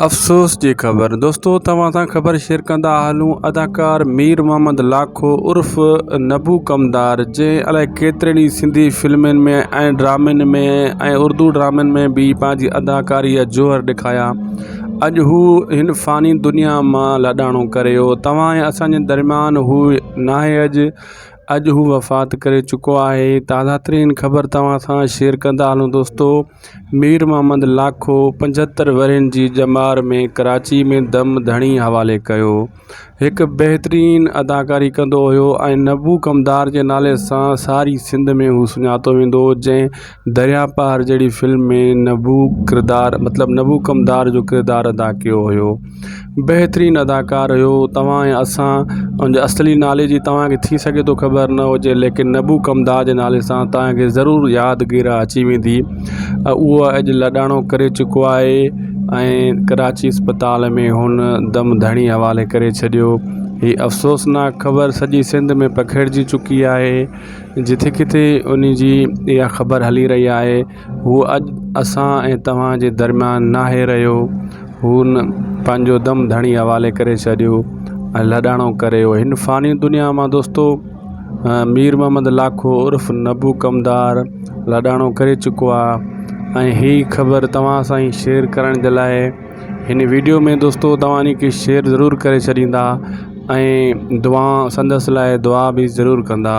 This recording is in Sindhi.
افسوس جي خبر دوستو توهان سان خبر شيئر ڪندا هلون اداڪار مير محمد لاکو عرف نبو ڪمدار جنهن الائي ڪيترين ئي سنڌي فلمن ۾ ۽ ڊرامن ۾ ۽ اردو ڊرامن ۾ به پنهنجي اداڪاري جا جوهر ڏيکايا اڄ هو هن فاني دنيا مان لاڏاڻو ڪري ويو توهان ۽ اسان جي درميان هو ناهي اڄ اڄ هو وفات ڪري چڪو آهي تازا ترين خبر توهان سان شيئر ڪندا هلون دوستو مير محمد لاکو 75 ورهين جي ڄمار ۾ ڪراچي ۾ دم ڌڻي حوالي ڪيو. هڪ بهترين اداڪاري ڪندو هيو ۽ نبو ڪمدار جي نالي سان ساري سنڌ ۾ هو سڃاتو ويندو هو جنهن دريا پار جهڙي فلم ۾ نبو ڪردار مطلب نبو ڪمدار جو ڪردار ادا ڪيو هيو. بهترين اداڪار هيو توهان ۽ اسان ان جي اصلي نالي جي توهان کي ٿي سگهي ٿو خبر نه هجي ليڪن نبو ڪمدار جي نالي سان توهان کي ضرور يادگيرا اچي ويندي اهو اڄ لاڏاڻو ڪري چڪو آهي ۽ ڪراچي اسپتال ۾ هن دم ڌڻي حوالي ڪري ڇڏيو هي افسوسناڪ خبر سڄي سنڌ ۾ پکڙجي چڪي آهي جٿي ڪٿي ان جي اها خبر هلي رهي آهي هو اڄ اسان ۽ توهان جي درميان ناهي رهيو هن پنهنجو دم ڌڻي حوالي ڪري ڇڏيو ۽ لاڏاڻو ڪري ويو هن فاني دنيا مان دوستو مير محمد لاکو عرف نبو ڪمدار لاڏاڻو ڪري چڪو آهي ۽ هي خبر توهان سان ئي شيئر ڪرڻ جي لاء هن ويڊيو ۾ دوستو توهان ان کي شيئر ضرور ڪري ڇڏيندا ۽ دعا سندس لاء دعا به ضرور ڪندا.